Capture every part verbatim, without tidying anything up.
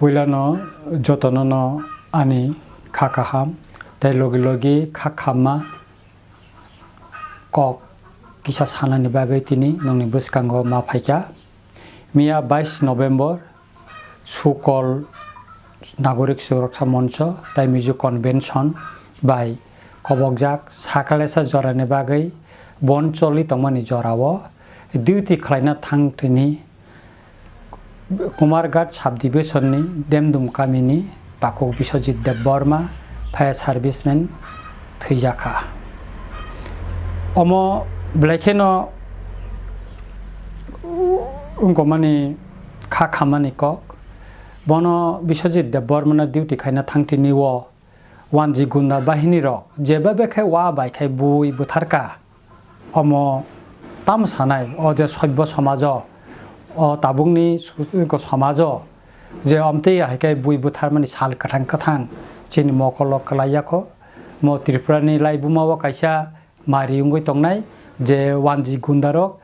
Puilano jotono no ani kha kaham tei logi logi kha khamma kok kisa sanani bagwi tini nongni bwskango ma phaikha. Miya bais November Sukol Nagorik Suroksha Moncho tai Mizo Convention bai kobokjak sakalesa jorani bagwi bon choli tongmani jorao duty khlaina thang tini Kumarghat subdivision ni Demdum kamini takhuk Biswajit Debbarma, fire serviceman thwijakha. Omo belai kheno wngkokmani kha khammani kok. Bono Biswajit Debbarmano duty khaina thangtini o wanji gunda bahini rok jeba bekhai wa bai khai bui butharka. Omo tam sanai, o je sobbo somajo, o tabukni su-, somajo je omtwi hai khe bui butharmani sal kwthang kwthang chini mokolo kwlai yakho. Mo Tripurani laibuma o kaisa mari wngwi tongnai je wanji gundarok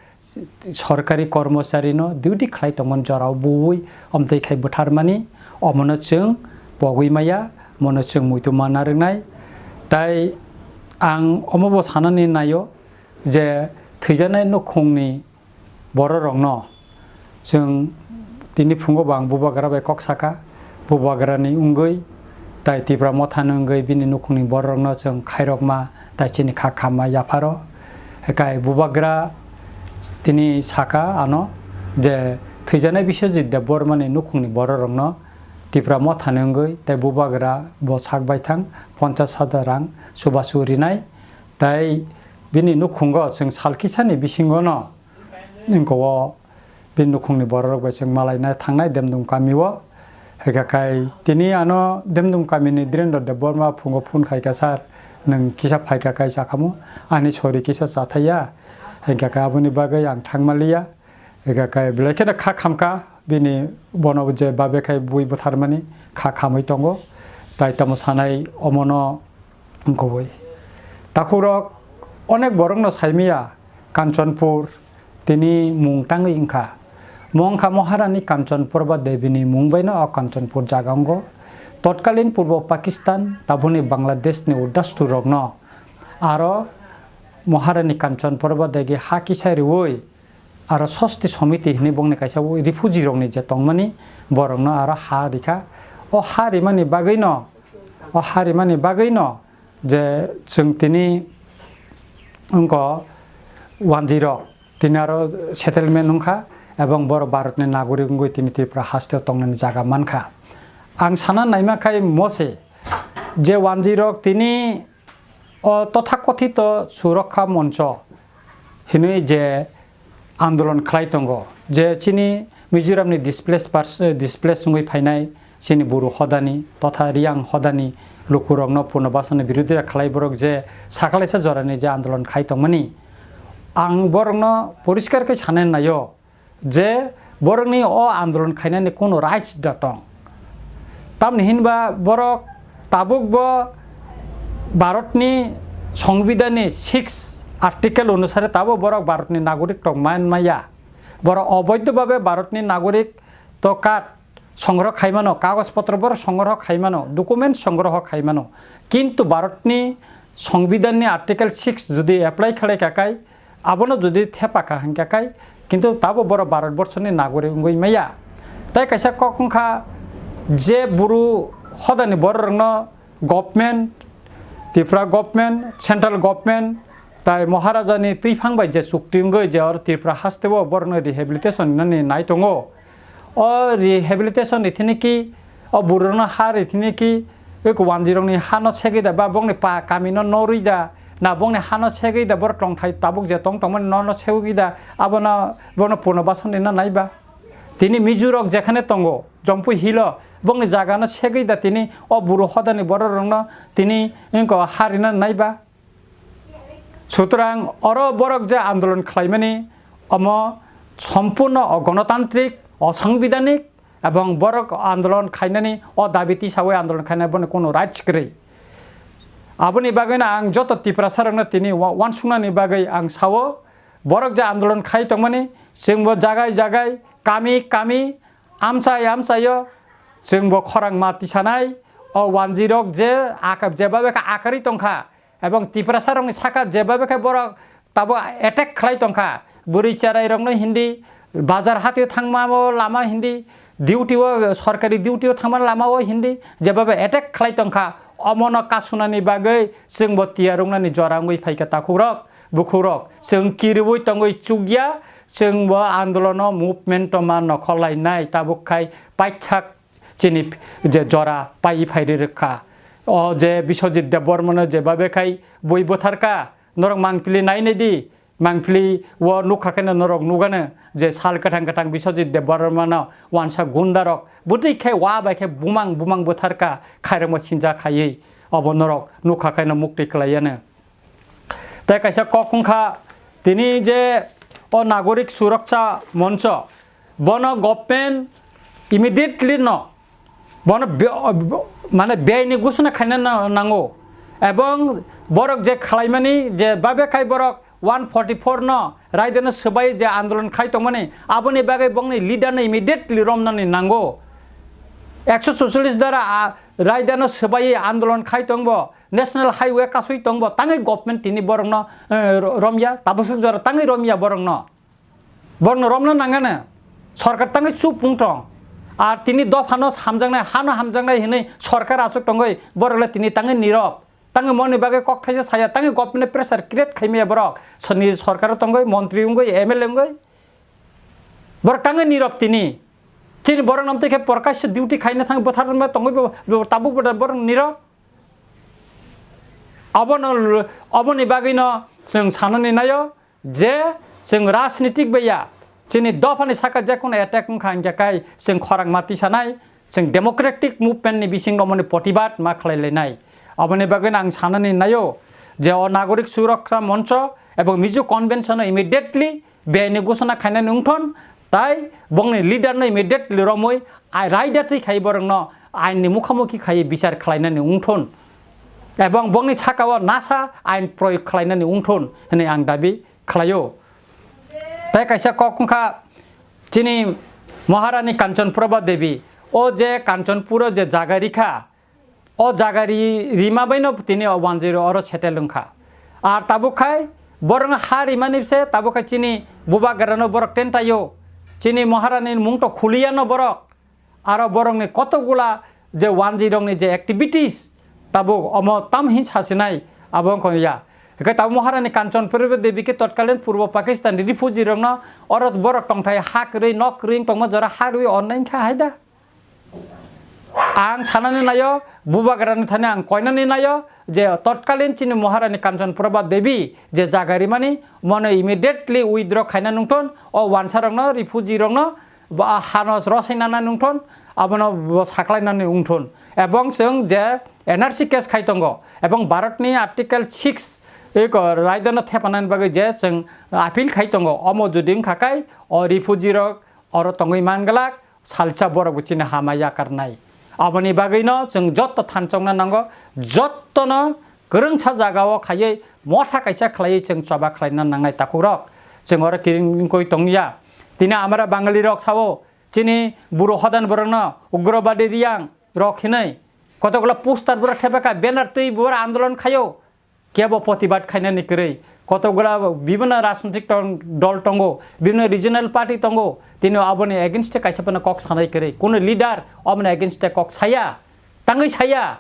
sorkari kormocharino duty khlai tongmani jorao bui omtwi khai butharmani, omono chwng pogwi maya, mono chwng muitu manna rwngnai. Tai ang omobo sanani naio je thwijaknai nukhungni bororokno chwng tini phungo bo ang bubagra bai kok saka, bubagrani wngwi tai Tipra mothani wngwi bini nukhungni bororokno chwng khairokma tai chini kha khamma yapharo. Hekai bubagra tini saka ano je thwijaknai Biswajit Debbarmani nukhungni bororokno Tipra mothani wngwi tai bubagra bo sak baithang ponchas hajar rang chubachu rinai. Tai bini nukhungo chwng sal kisani bisingono wngkha o bini nukhungni bororok bai chwng malaina thangnai Demdum kamio. Hwnkha khai tini ano Demdum kamini Dhirendra Debbarma phungo phone khaikha, "Sir, nwng kisa phaikha kai chakhamo, ani sori kisa chathaiya." Hwnkha khai aboni bagwi ang thangmaliya. Hwnkha khai belai kheno kha khamkha bini, bono je babe khai bui butharmani kha khamwi tongo. Tai tamo sanai omono wngkha bui. Takhukrok onek borokno saimaya Kanchanpur tini mung tangwi wngkha. Mo wngkha Maharani Kanchanpur ba Debini mung baino o Kanchanpur jaga wngo. Totkalin Purbo Pakistan, taboni Bangladeshni udasturokno aro Maharani Kanchanpur ba Degi ha kisa riwi aro Sosti Somiti hinwi bongni kaisa refugee rokni je tongmani borokno aro ha rikha. O ha rimani bagwino, o ha rimani bagwino je chwng tini wngkha wanjwi rok tini aro settlement wngkha, ebong borok Bharatni nagorik wngwi tini Tripura hasteo tongnani jaga mankha. Ang sana naima khai mose je wanjwi rok tini o tothakothito Surakkha Moncho hinwi je andolon khlai tongo, je chini Mizoramni displaced pers-, displaced wngwi phainai chini Buru hodani totha Riyang hodani lukurokno punobasani birodita khlai borok je sakalaisa jorani je andolon khai tongmani, ang borokno poriskar khe sanai naio je borokni o andolon khainani kunu rights da tong. Tamni hinba borok tabukbo Bharatni Songbidanni six article onusare tabo borok Bharatni nagorik tong man maya. Borok oboidho babe Bharatni nagorik to card songgroho khaimano, kagoj potro borok songgroho khaimano, document songgroho khaimano. Kintu Bharatni Songbidanni article six jodi apply khlai kha kai, abono jodi thepa kha hwnkha kai, kintu tabo borok Bharat borsoni nagorik wngwi maya. Tai kaisa kok wngkha je Buru hodani bororokno government, Tripura government, central government, tai Maharajani twiphang bai je chukti wngwi je oro Tripura hasteo borokno rehabilitation hinani nai tongo. O rehabilitation rithiniki, o burokno ha rithiniki, eko wanjwirokni hano segwi da ba bongni pa kamino norwi da, na bongni hano segwi da borok tongthai tabuk je tong tongmani nono segwi da, abono bono punobasan rina nai ba. Tini Mizurok jekhane tongo, Jompui Hilo, bongni jagano segwi da tini o buru hodani bororokno tini wngkha ha rina nai ba. Sutrang oro borok je andolon khlaimani, omo sompurno ogonotantrik, osangbidanik, ebong borok andolon khainani o dabi tisawi andolon khainai bono kono rights kwrwi. Aboni bagwino ang joto Tiprasarokno tini wa-, wansuknani bagwi ang sao, borok je andolon khai tongmani, chwngbo jagai jagai, kami kami, amchai amchaio Chwng bo khorang ma tisanai, o wanjwi rok je aka-, jeba bwkha akarwi tongkha, ebong Tiprasa rokni saka jeba bwkha borok tabo attack khlai tongkha. Bwrwi cherai rokno hindi, bazar hatio thangma o lama hindi, duty o, sorkari duty o thangma lama o hindi, jeba bai attack khlai tongkha. Omono kasunani bagwi chwng bo tiya rwngnani jora wngwi phaikha takhuk rok, bukhuk rok. Chwng kiriwi tongwi chukya, chwng bo andolono movement o ma nokhorlainai tabuk khai paithak chini je jora pai phai ri rwkha. O je Biswajit Debbarmano je babe khai bui bwtharka, norok mangpili nai nai di, mangpili o nukha khe norok nugano je sal kwthang kwthang Biswajit Debbarmano wansa gunda rok bwtwi khe wa bai khe bumang bumang bwtharka khairokma sinja khaiwi obo norok nukha khe no mukti kwlaiya no. Tei kaisa kok wngkha tini je o Nagorik Suraksha Moncho, bono government immediately no bono be-, mane beyni gusuna khaina na-, nango, ebong borok je khlaimani je babe khai borok one forty four no raidano swbai je andolon khai tongmani, aboni bagwi bongni leader no immediately romnani nango. Ekso sucholish dara, a, raidano swbai andolon khai tongbo, National Highway kasui tongbo, tangwi government tini borokno, eh, ro-, romya, tabuk suk jora tangwi romya borokno. Borokno romna nangano, sorkar tangwi chup wng tong. Ar tini dophano hamjaknai, hano hamjaknai hinwi sorkar achuk tongwi, borokle tini tangwi nirok. Tangwi moni bagwi kok thaisa saya, tangwi government pressure create khaimaya borok. Soni sorkaro tongwi, montri wngwi, M L A wngwi. Borok tangwi nirok tini. Chini borok namtwi khe porkaisa duty khaina thang bwthar tongwi bo, bo tabuk bo borok nirok. Abono, oboni bagwino chwng sanani naio je chwng rajnitik bai ya, chini dophani saka jekunu attack wngkha, hinkhe kai chwng khorang ma tisanai, chwng democratic movement ni bisingo mani protibad ma khlai lainai. Aboni bagwino ang sanani naio je o Nagorik Suraksha Moncho ebong Mizo Convention o immediately beyni gusuna khainani wngthon, tai bongni leader no immediately romwi ai raida twi khai borokno ain ni mukhamukhi khai bichar khlainani wngthon, ebong bongni saka o nasa ain proyog khlainani wngthon hinwi ang dabi khlaio. Tai kaisa kok wngkha chini Maharani Kanchan Prabha Devi, o je Kanchanpur o je jaga rikha, o jaga ri-, rima baino tini o wanjwi oro settle wngkha. Ar tabuk khai borokno ha rimani se tabuk khai chini bubagrano borok tentaio, chini Maharani mung to khuliya no borok. Aro borokni kotokgula je wanjwi rokni je activities tabuk omo tam hin sasinai abo wngkha ya. Hwnkhe tabuk Maharani Kanchan Prabha Devi khe totkalin Purbo Pakistan refugee rokno oro borok tongthai ha kwrwi nok kwrwi tongma jora ha rwi ornai wngkha hai da. Ang sanani naio, bubagrani thani ang koinani naio je totkalin chini Maharani Kanchan Prabha Devi je jaga rimani mono immediately withdraw khaina nungthon, o wansarokno, refugee rokno ba hano rosai nana nungthon, abono bo saklai nani wngthon. Ebong chwng je N R C case khai tongo, ebong Bharatni Article six eko raidano thepanani bagwi je chwng appeal khai tongo, omo jodi wngkha kai o refugee rok oro tongwi man glak, salsa borok bo chini hama yakarnai. Aboni bagwino chwng jotto thanchokna nango, jottono kwrwngsa jagao khaiwi motha kaisa khlaiwi chwng choba khlaina nangnai takhukrok. Chwng oro kiring wngwi tongya. Tini amara Bangali rok sao, chini buro hodan borokno ugrobadi riyang rok hinwi kotokla poster borok thepakha, banner twi borok andolon khaio. Kebo protibad khainani kwrwi. Kotokgwla bibhinno rajnitik tong-, dol tongo, bibhinno regional party tongo, tini aboni against e kaisa phano kok sanai kwrwi. Kunu leader aboni against e kok saya, tangwi saya.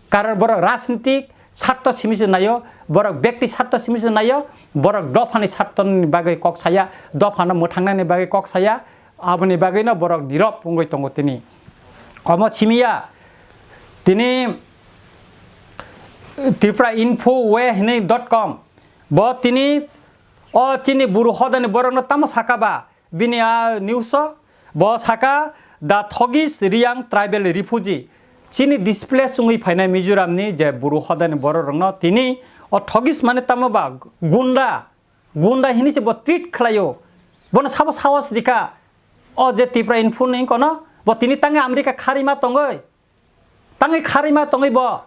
Karon borok rajnitik sarto simi se naio, borok bekti sarto simi se naio, borok dophani sartoni bagwi kok saya, dophano mwthangnani bagwi kok saya. Aboni bagwino borok nirok wngwi tongo tini. Omo simiya tini Tripura Info we hinwi dot com. Bo tini o chini buru hodani borokno tamo saka ba bini a news o? Bo saka The Thogis Riang Tribal Refugee. Chini displace wngwi phainai Mizoramni je buru hodani borok rokno tini o Thogis mane tamo ba gunda. Gunda hinwi se bo treat khlaio. Bono sabo sahos rikha. O je Tripura Info ni kono, bo tini tangwi America kharima tongwi. Tangwi kharima tongwi bo.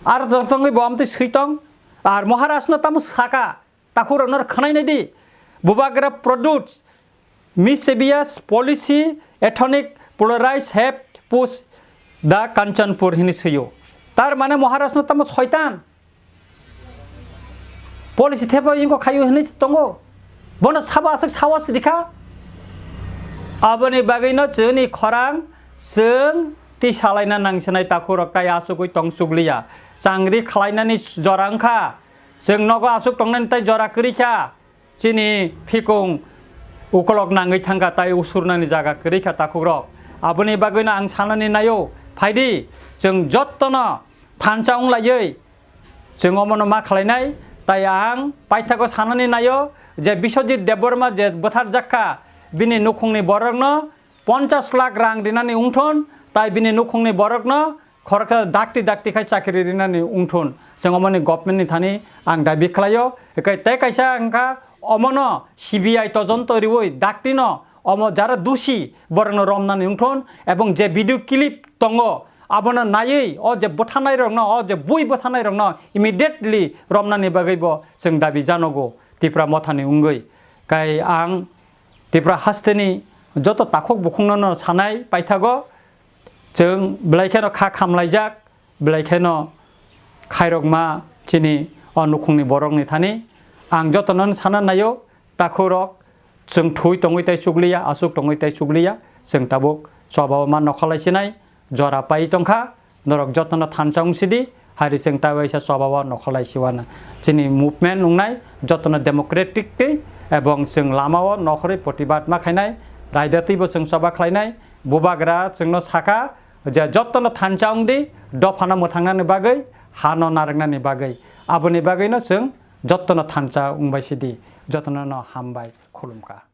Ar tongwi bo amtwi swi tong. Ar Maharaj no tamo saka. Takhuk rok no khwnai nai di. Bubagra produce mischievous policy, ethnic polarized have push the Kanchanpur hini swiyo. Tar mane Maharaj no tamo soitan. Policy thepa ingko khayo hinwi tongo. Bono sabo aswk sawa sidi kha. Aboni bagwino chwngni khorang chwng twi salaina nangsinai takhurok tai asugwi tong chukliya. Changri khwlainani jora wngkha. Chwng nogo aswk tongnani tai jora kwrwi kha. Chini phikung ukolok nangwi thangkha tai usurnani jaga kwrwi kha takhukrok. Aboni bagwino ang sanani naio, phaidi chwng jottono thansa wnglaiwi chwng omono ma khlainai. Tai ang paithago sanani naio je Biswajit Debbarma je bwtharjak kha, bini nukhungni borokno ponchas lakh rang rinani wngthun, tai bini nukhungni borokno khoroksa dakti dakti khai chakri rinani wngthun. Chwng omoni government ni thani ang dabi khlaio. Ekai tei kaisa wngkha omono C B I tojonto riwi daktino omo jara dusi borokno romnani wngthun, ebong je video clip tongo abono naiwi o je bwthanai rokno, o je bui bwthanai rokno immediately romnani bagwi bo chwng dabi janogo Tipra Mothani wngwi. Kai ang Tipra hasteni joto takhuk bukhukno no sanai paithago, chwng belai kheno kha khamlaijak, belai kheno khairokma chini o nukhungni borokni thani. Ang jotono sana naio, takhurok chwng thui tongwi tai chukliya, aswk tongwi tai chukliya, chwng tabuk chobao ma nokholai sinai, jora pai tongkha, norok jotono thansa wngsidi, hari chwng tai waisa chobao nokholai siwana. Chini movement wngnai jotono democratic tei ebong chwng lamao nokhorwi protibad ma khainai, raida twibo chwng choba khlainai. Bubagra chwngno sakha je jotono thansa wngdi, dophano mwthangnani bagwi, hano narwknani bagwi. Aboni bagwino chwng jotono thansa wngbai sidi, jotono no hambai khulumkha.